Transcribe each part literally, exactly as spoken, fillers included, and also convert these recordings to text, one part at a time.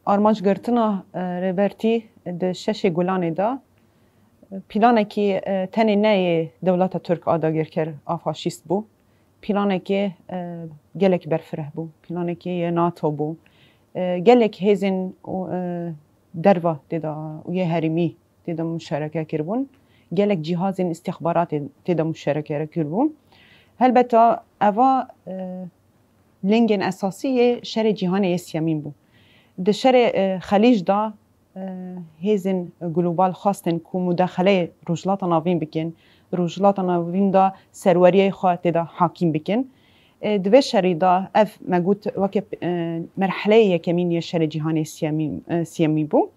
Armanc girtina e, Rêbertî di şeşê Gulanê de e, planekî e, tenê ne yê dewleta Tirk a dagirker a faşîst bû. Planekê e, gelek berfireh bû. Planekê yê NATO bû. E, gelek hêzên û e, derva tê de û yê herêmî tê de muşereke kiribûn. Gelek cîhazên îstîxbaratê tê de muşereke kiribûn. Helbeta eva e, lingên esasî yê şerê cîhanê yê siyemîn bû. Di şerê e, Xelîc de e, hêzên global xwestin ku mudexeleyê Rojhilata Navîn bikin, Rojhilata Navîn de serweriyê xwe tê de hakîm bikin. E, di vê şerî de ev me got weke e, merheleyê yekemîn yê şerê cîhanê siyemîn, e, siyemî bû.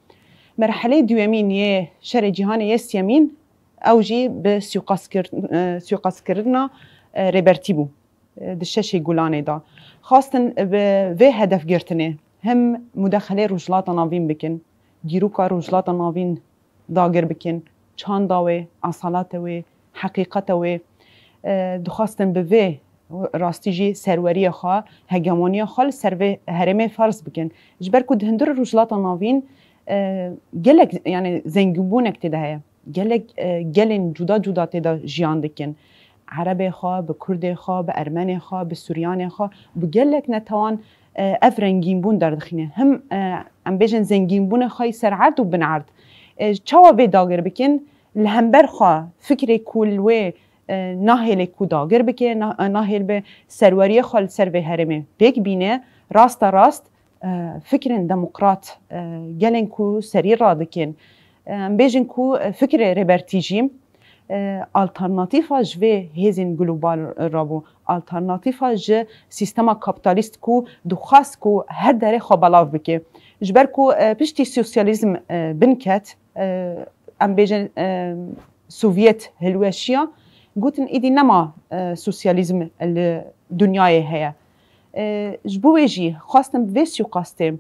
Merheleyê duyemîn yê şerê cîhanê yê siyemîn ew jî bi suîqastkir-, e, suîqastkirina e, Rêbertî bû. E, di şeşê Gulanê de. Xwestin bi vê hedefgirtinê him mudexelê Rojhilata Navîn bikin, dîroka Rojhilata Navîn dagir bikin, çanda wê, esalata wê, heqîqeta wê. E, dixwestin bi vê rastî jî serweriya xwe, hegemoniya xwe li ser vê herêmê ferz bikin. Ji ber ku di hundir Rojhilata Navîn e, gelek, yani zengînbûnek tê de heye. Gelek e, gelên cuda cuda tê de jiyan dikin. Erebê xwe, bi Kurdê xwe, bi Ermenê xwe, bi Suryanê xwe, bi gelek netewan e, ev rengînbûn derdixîne. Him e, em bêjin zengînbûna xwe yî ser erd û bin erd. E, çawa vê dagir bikin? Li hember xwe fikrê ku li wê e, nahêle ku dagir bike, na- e, nahêlbe serweriya xwe li ser vê herêmê pêk bîne, rasta rast e, fikrên demokrat, e, gelên ku serî radikin, e, em bêjin ku e, fikrê Rêbertî jî e, alternatîfa ji vê hêzên global rabû, alternatîfa ji sîstema kapitalîst ku dixwest ku her derê xwe belav bike. Ji ber ku e, piştî sosyalîzm e, binket, e, em bêjin e, Sovyet hilweşiya, gotin îdî nema e, sosyalîzm li dinyayê heye. E, ji bo wê jî xwestin bi vê suîqastê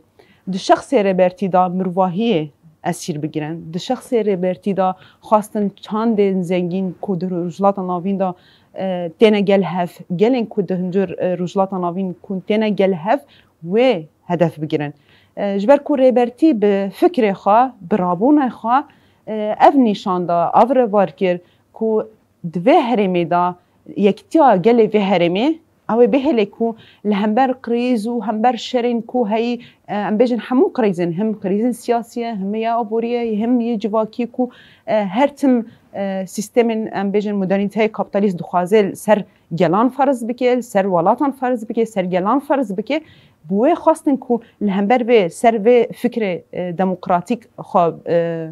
di şexsê Rêbertî de mirovahiyê esîr bigirin. Di şexsê Rêbertî de xwestin çandên zengîn ku di Rojhilata Navîn de e, têne gel hev, gelên ku di hundir e, Rojhilata Navîn ku têne gel hev wê hedef bigirin. E, ji ber ku Rêbertî bi fikrê xwe, bi rabûnê xwe e, ev nîşan da, ev rêvar kir ku di vê herêmê de yekitiya gelê vê herêmê, ew ê bihêle ku li hember krîz û hember şerên ku heyî, e, em bêjin hemû krîzên, him krîzên siyasî ye, him ya aborî ye, him yê civakî ku e, her tim e, sîstemên, em bêjin, modernîteyê kapîtalîst dixwaze li ser gelan ferz bike, li ser welatan ferz bike, ser gelan ferz bike. Bi wê xwestin ku li hember vê, ser vê fikrê e, demokratîk xwe e,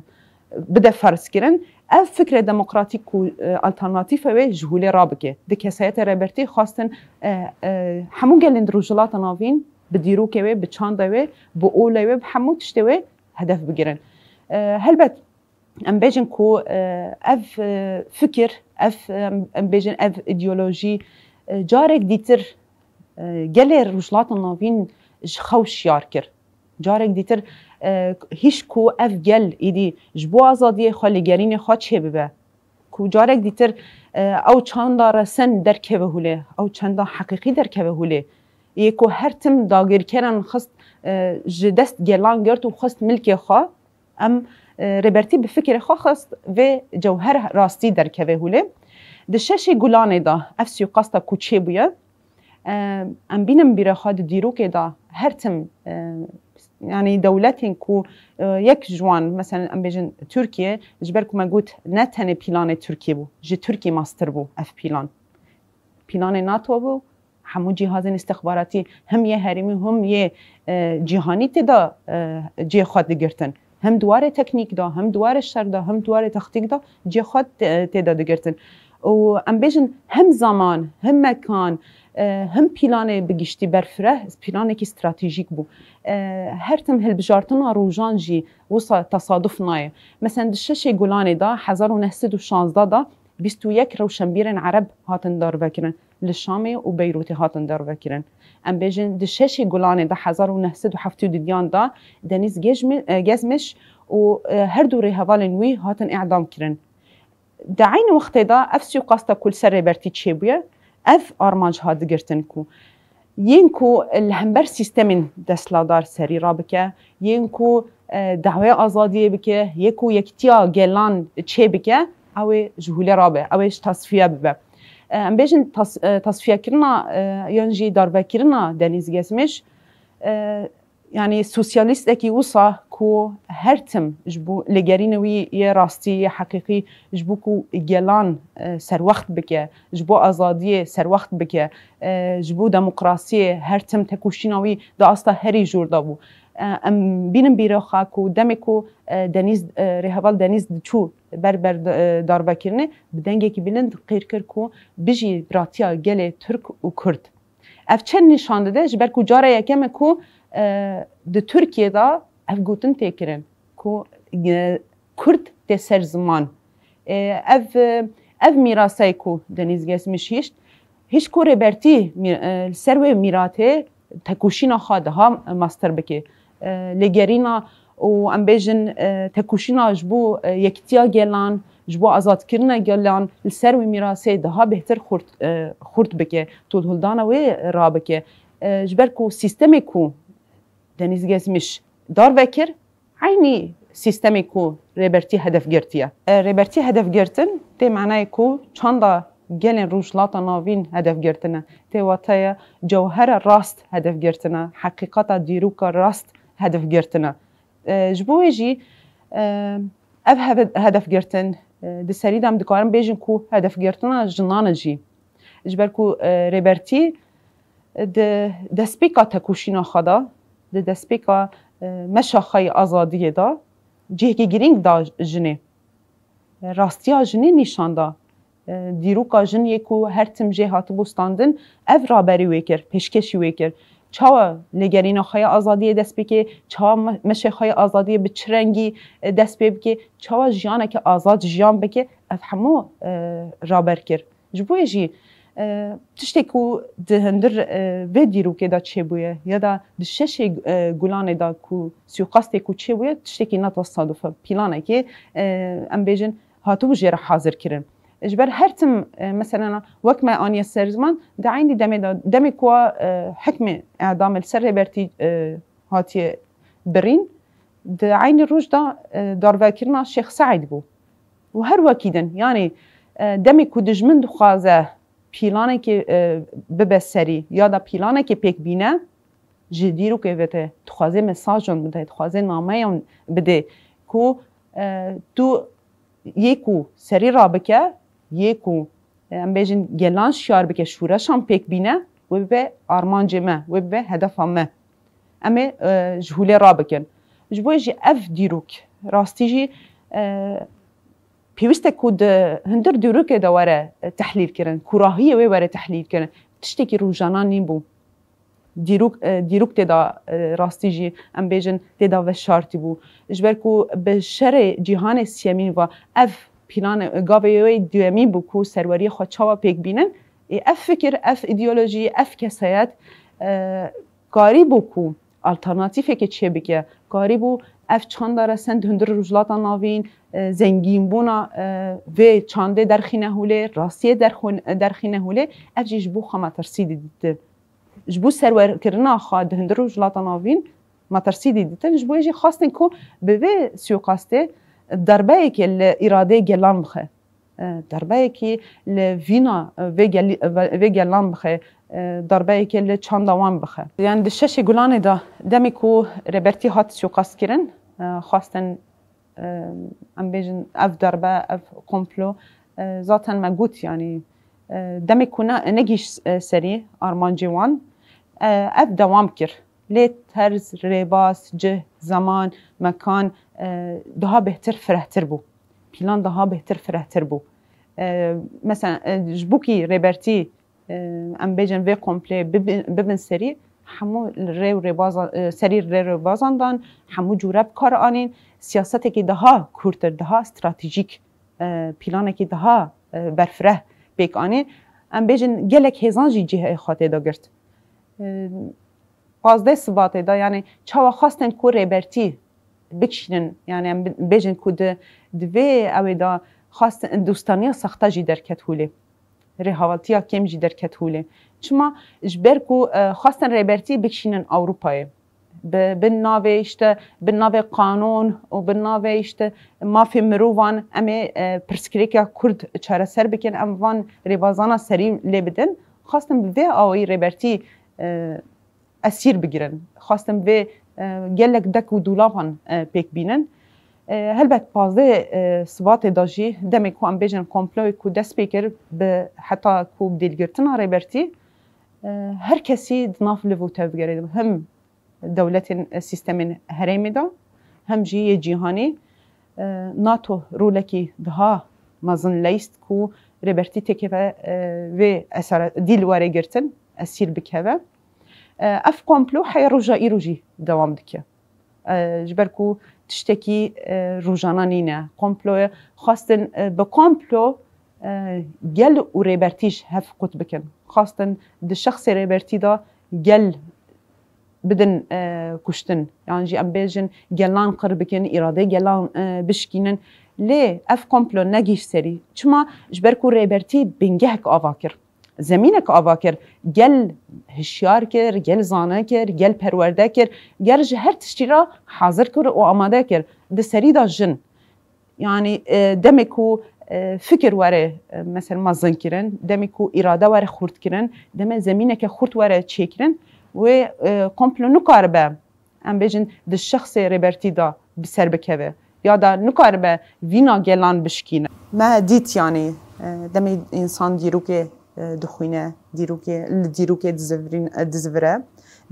bide ferz kirin. Ev fikrê demokratîk ku e, alternatîfa wê ji holê rabike. Di kesayeta Rêbertî xwestin e, e, hemû gelên di Rojhilata Navîn bi dîrokê wê, bi çanda wê, bi ola wê, bi hemû tiştê wê hedef bigirin. E, helbet em bêjin ku e, ev e, fikir, ev em, em bêjin ev îdeolojî e, carek dîtir e, gelê Rojhilata Navîn ji xew şiyar kir. Carek dîtir e, hîş ku ev gel îdî ji bo azadiyê xwe, lêgerînê xwe çêbibe, ku carek dîtir e, ew çanda resen derkeve holê, ew çanda heqîqî derkeve holê, yê ku her tim dagirkeran xist e, ji dest gelan girt û xist milkê xwe, em e, Rêbertî bi fikrê xwe xist vê cewher rastî derkeve holê. Di şeşê Gulanê de ev suîqasta ku çêbûye, e, em bînin bîra xwe di dîrokê de her tim e, yanî dewletên ku e, yek ji wan, mesela em bêjin Tirkiye, ji ber ku me got ne tenê planê Tirkiye bû, ji Tirkiye mastir bû ev plan. Planê NATO bû, hemû cîhazên îstixbaratî, him yê herêmî, him yê e, cîhanî tê de e, cihê xwe digirtin. Him di warê teknîk de, him di warê şer de, him di warê taktîk de cihê xwe tê, tê de digirtin. Û em bêjin him zaman, him mekan, e, him planê bi giştî berfireh, planekî stratejîk bû. E, her tim hilbijartina rojan jî wisa tesaduf nayê. Mesela di şeşê Gulanê de hezar û neh sed û şazdeh de bîst û yek rewşenbîrên ereb hatin darvekirin. Li Şamê û Beyrûtê hatin darvekirin. Em bêjin di şeşê Gulanê de hezar û neh sed û heftê û duyan de Denîz Gejmi-, e, Gezmiş û e, her du rêhevalên wî hatin îdam kirin. Di eynî wextê de ev suîqasta ku li ser Rêbertî çêbûye, ev armanc hat digirtin ku yên ku li hember sîstemên desthilatdar serî rabike, yên ku, e, dawê azadiyê bike, yê ku yekitiya gelan çêbike, ew ê ji hûlê rabe, ew ê ji tasfiye bibe. E, em bêjin tas-, e, tasfiyekirina, e, yan jî darbekirina Denîz Gezmîş, e, yanî sosyalîstekî wisa ku her tim ji bo lêgerînê wî yê rastî, yê heqîqî, ji bo ku gelan, e, serwext bike, ji bo azadiyê serwext bike, e, ji bo demokrasiyê her tim tekoşîna wî di asta herî jor de bû. E, em bînin bîra xwe ku demê ku, e, Denîz, e, rêheval Denîz diçû ber ber, e, darvekirinê, bi dengekî bilind qîr kir ku bijî biratiya gelê Tirk û Kurd. Ev çend nîşan dide? Ji ber ku cara yekem e ku, e, di Tirkiyê de ev gotin tê kirin ku, e, Kurd tê ser ziman. E, ev, e, ev mîrasayê ku Denîz Gezmîş hişt, hişt ku Rêbertî mî-, e, li ser wê mîratê tekoşîna xwe daha mastir bike. E, lêgerîna û em bêjin, e, tekoşîna ji bo, e, yekitiya gelan, ji bo azadkirina gelan li ser wî mîrasê daha bêhtir xurt, e, xurt bike, tolhildana wê rabike. E, ji ber ku sîstemê ku Denîz Gezmîş darve kir, eynî sîstemê ku Rêbertî hedef girtiye. E, Rêbertî hedef girtin tê manayê ku çanda gelên Rojhilata Navîn hedef girtine. Tê wateya cewhera rast hedef girtine, heqîqeta dîroka rast hedef girtine. E, ji bo wê jî, e, ev heve-, hedef girtin, e, di serî de em dikarin bêjin ku hedef girtina jinan e jî. Ji ber ku, e, Rêbertî, e, di destpêka tekoşîna xwe de, di destpêka, e, meşa xwe yê azadiyê de cihekî girîng da jinê. Rastiya jinê nîşan da. E, dîroka jin yê ku her tim jê hatibû standin, ev raberî wê kir, pêşkêşî wê kir. Çawa lêgerîna xwe ya azadiyê dest pê kê, çawa me-, meşê xwe ya azadiyê bi çi rengî, e, dest pê bike, çawa jiyaneke azad jiyan bike, ev hemû, e, raber kir. Ji bo yê jî, e, tiştê ku di hundir, e, vê dîrokê de çêbûye ya da di şeşê, e, gulanê de ku suîqastê ku çêbûye, tiştekî ne tesaduf e, planekê, e, em bêjin, hatibû jê re hazir kirin. Ji ber her tim, e, meselena wek me aniye ser ziman, di eynî demê de, demê ku, e, hikmê edamê li ser Rêbertî, e, hatiye birîn, di eynî roj de, e, darvekirina Şêx Seîd bû. Û her wekî din, yanî, e, demê ku dijmin dixwaze pîlanekê, e, bibe serî ya da pîlanekê pêk bîne, ji dîrokê ve te dixwaze mesajan bide, dixwaze nameyan bide ku, e, tu yê ku serî rabike, yê ku, e, em bêjin gelan şiyar bike, şûreşan pêk bîne, wê bibe armancê me, wê bibe hedefa me. Em ê, e, ji hûlê rabikin. Ji bo jî ev dîrok, rastî jî, e, pêwîst e ku di hundir dîrokê de were, e, tehlîl kirin, kûrahiyê wê were tehlîl kirin. Tiştekî rojana nîbû. Dîrok, e, dîrok tê de, e, rastî jî em bêjin tê de veşartî bû. Ji ber ku bi şerê cîhanê siyemîn ve ev plan, e, gavê wê duyemîn bû ku serweriyê xwe çawa pêk bînin. Ê ev fikir, ev îdeolojî, ev kesayet, e, karîbû ku alternatîfekê çêbike, karîbû ev çanda resen di hundir Rojhilata Navîn, e, zengînbûna, e, vê çandê derxîne hûlê, rastiyê derxûn-, derxîne hûlê, ev jî ji bo xwe metirsî dîtin. Ji bo serwerkirina xwe di hundir Rojhilata Navîn metirsî dîtin. Ji bo yê jî xwestin ku bi vê suîqastê darbeyekê li îradeyê gelan bixe. E, darbeyekî li vîna, e, vê gelî-, ve-, vê gelan bixe, e, darbeyekê li çanda wan bixe. Yani di şeşê Gulanê de demê ku Rêbertî hat suîqastkirin, e, xwestin, e, em bêjin ev darbe, ev komplo, e, zaten me got, yani, e, demê ku ne, negihîşt, e, serî armancê wan, e, ev dewam kir. Lê terz, rêbaz, cih, zeman, mekan, e, daha bêhtir firehtir bû. Plan daha bêhtir firehtir bû. E, mesela, e, ji bo kî Rêbertî, e, em bêjin vê komplê bibin, bibin serî, hemû rê û rêbaza-, e, serî rê rêbazan dan, hemû cûre bi kar anîn, siyasetekî daha kûrtir, daha stratejîk, e, planekî daha, e, berfireh pêk anî. Em bêjin gelek hêzan jî cihê xwe tê de girt. E, pazdeh Sibatê de, yani çawa xwestin ku Rêbertî bikişînin, yani em bi-, bêjin ku di, di vê ewê de xwestin dostaniya sexte jî derket hûlê. Rêhevaltiya kêm jî derket holê. Çima? Ji ber ku, e, xwestin rêbertî bikişînin Ewropayê. Bi, bin navê işte, bin navê qanûn û bin navê işte mafê mirovan em ê, e, pirsgirêka Kurd çareser bikin, em van rêbazana serî lê bidin. Xwestin bi vê awayî rêbertî, e, esîr bigirin. Xwestin vê, e, gelek dek û dûlavan, e, pêk bînin. E, helbet pazdeh, e, Sibatê de jî demê ku em bêjin komployê ku dest pê kir bi heta ku bi dêlgirtina rêbertî, e, her kesî di nav liv û tevgerê de him dewletên, e, sîstemên herêmê de, him jî yê cîhanî, e, NATO rolekî daha mezin leyst ku rêbertî têkeve, e, vê esara dîl were girtin, esîr bikeve. E, ev komplo heya roja îro jî dewam dike. E, ji ber ku tiştekî, e, rojana nîne. Komploye xwestin, e, bi komplo, e, gel û rêbertî ji hev qut bikin. Xwestin di şexsê rêbertî de gel bidin, e, kuştin. Yan jî em bêjin gelan qir bikin, îradeyê gelan, e, bişkînin. Lê ev komplo negihîşt serî. Çima? Ji ber ku rêbertî bingehek ava kir. Zemînek ava kir. Gel hişyar kir, gel zane kir, gel perwerde kir, gel ji her tiştî re hazir kir û amade kir. Di serî de jin. Yanî, e, demê ku, e, fikir were, e, mesela mezin kirin, demê ku îrade were xurt kirin, demê zemîneke xurt were çêkirin, wê, e, komplo nikaribe, em bêjin, di şexsê rêbertî de bi ser bikeve ya da nikaribe vîna gelan bişkîne. Me dît, yanî, e, demê însan dîrokê, e, dixwîne, dîrokê, li dîrokê dizivirîn-, e, dizivire,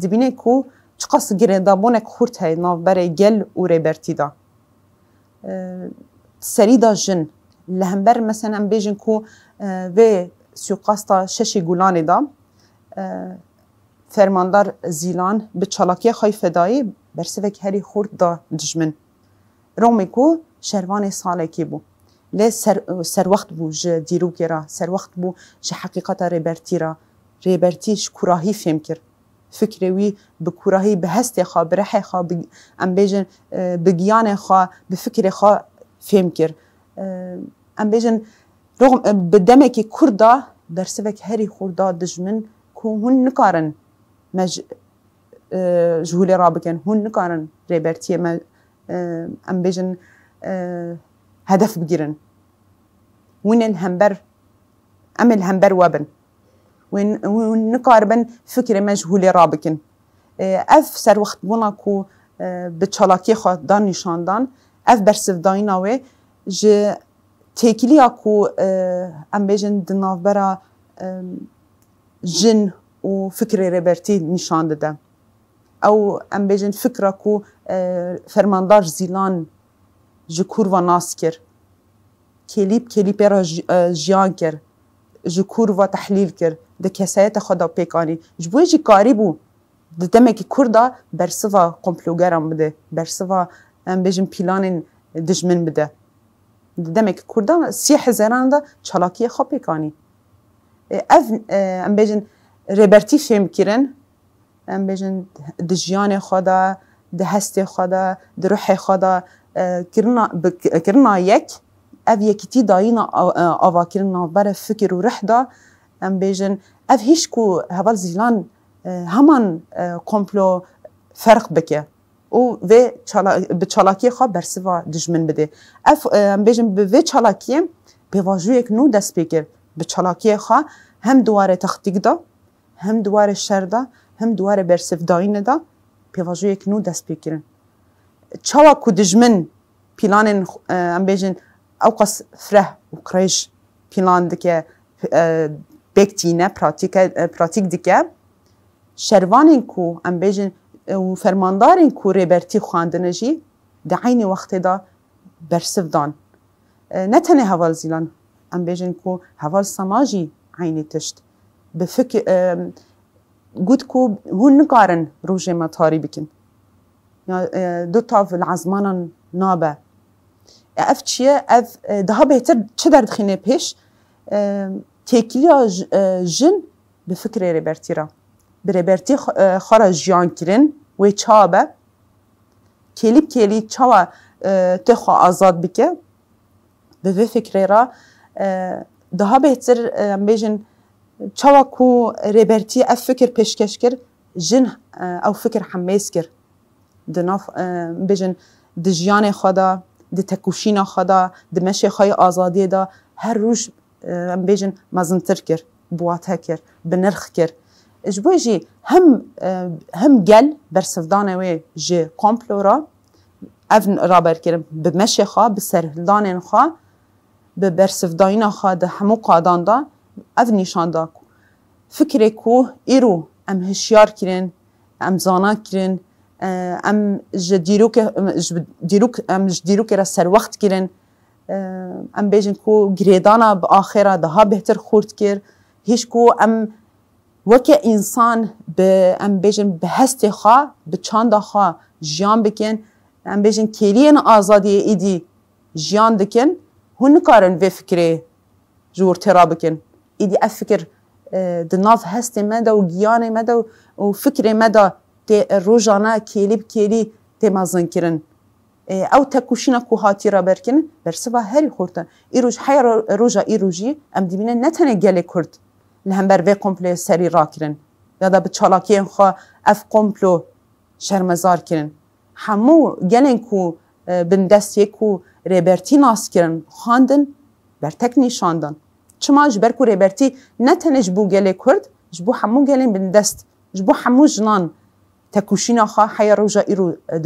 dibîne ku çiqas girêdabonek xurt heye navberê gel û rêbertî de. E, serî de jin, li hember, mesela, em bêjin ku, e, vê suîqasta şeşê Gulanê de, e, Fermandar Zîlan bi çalakiya xwe yê fedayî bersivek herî xurt da dijmin. Romê ku şervanê salekî bû. Lê ser-, serwext bû ji dîrokê re, serwext bû ji heqîqeta rêbertî re. Rêbertî ji kurahî fêm kir. Fikrê wî bi kurahî, bi hestê xwe, bi rihê xwe, bi, em bêjin, e, bi giyanê xwe, bi fikrê xwe fêm kir. E, em bêjin, roxm-, e, bi demekî kurt da bersivek herî xurt da dijmin ku hûn nikarin me ji, e, ji holê rabikin, hûn nikarin rêbertiyê me, e, em bêjin, e, hedef bigirin. Hûn ê li hember, em ê li hember we bin. Wê n-, hûn nikaribin fikrê me ji holê rabikin. E, ev serwextbûna ku, e, bi çalakiyê xwe da nîşandan, ev bersivdayîna wê ji têkiliya ku, e, em bêjin di navbera, e, jin û fikrê rêbertî nîşan dide. Ew, em bêjin, fikra ku, e, Fermandar Zîlan ji kûr ve nas kir. Kêlî bi kêlî pê re ji-, e, jiyan kir. Ji kûr ve tehlîl kir. Di kesayeta xwe de pêk anî. Ji bo wê jî karîbû di demekî kurt de bersiva komplogeran bide. Bersiva, em bêjin, pîlanên dijmin bide. Di demekî kurt de sî hezaran de çalakiyê xwe pêk anî. E, ev, e, em bêjin, rêbertî fêm kirin, em bêjin, di jiyanê xwe de, di hestê xwe de, di ruhê xwe de, e, kirina, bi, kirina yek, ev yekîtî dayîna a-, e, avakirin navbera fikir û ruh de, em bêjin, ev hîş ku heval Zîlan, e, heman, e, komplo ferq bike û vê çala-, bi çalakiyê xwe bersiva dijmin bide. Ev, e, em bêjin, bi vê çalakiyê pêvajoyek nû dest pê kir. Bi çalakiyê xwe hem di warê taktîk de, hem di warê şer de, hem di warê bersivdayînê de pêvajoyek nû dest pê kirin. Çawa ku dijmin pîlanên, e, em bêjin, ewqas fireh û qirêj pîlan dike, e, pêk tîne, pratîke, e, pratîk dike, şervanên ku, em bêjin, e, û fermandarên ku rêbertî xwendine jî di eynî wextê de bersiv dan. E, ne tenê heval Zîlan, em bêjin ku heval Sema jî eynî tişt. Bi fik-, e, got ku hûn nikarin rojê me tarî bikin. Ya, e, du tav li ezmanan nabe. E, ev çi ye? Ev, e, daha bêhtir çi derdixîne pêş? E, têkiliya j-, e, jin bi fikrê rêbertî re. Bi rêbertî xwe, e, xwe re jiyan kirin, wê çawa be? Kêlî bi kêlî çawa, e, tê xwe azad bike? Bi vê fikrê re, e, Daha bêhtir, em bêjin, çawa ku Rêbertî ev fikir pêşkeş kir, jin ew fikir hemêz kir. Di nav, em bêjin, di jiyanê xwe de, di tekoşîna xwe de, di meşê xwe yê azadiyê de her roj, em bêjin, mezintir kir, bi wate kir, bi nirx kir. Ji bo jî hem, hem gel bersivdane wê ji komplo re, ev raber kirin, bi meşê xwe, bi serhildanên xwe, bi bersivdayîna xwe di hemû qadan de ev nîşan da ku fikrê ku îro em hişyar kirin, em zana kirin, em ji dîroke, ji dîrok, em ji dîrokê re serwext kirin, em bêjin ku girêdana bi axê re daha bêhtir xurt kir, hîş ku em weke însan bi, em bêjin, bi hestê xwe, bi çanda xwe jiyan bikin, em bêjin kêliyên azadiyê êdî jiyan dikin, hûn nikarin vê fikrê ji wir têra bikin. Êdî ev fikir, e, di nav hestê me de û giyanê me de û, û fikrê me de tê rojane kêlî bi kêlî tê mezinkirin. E, ew tekoşîna ku hatî raberkirin, bersiva herî xurt e. Îroj, heya ro-, roja îro jî em dibînin ne tenê gelê Kurd li hember vê komplê serî rakirin ya da bi çalakiyên xwe ev komplo şermezar kirin. Hemû gelên ku, e, bindest yê ku Rêbertî nas kirin, xwendin, bertek nîşan dan. Çima? Ji ber ku Rêbertî ne tenê ji bo gelê Kurd, ji bo hemû gelên bindest, ji bo hemû jinan tekoşîna xwe heya roja îro, e,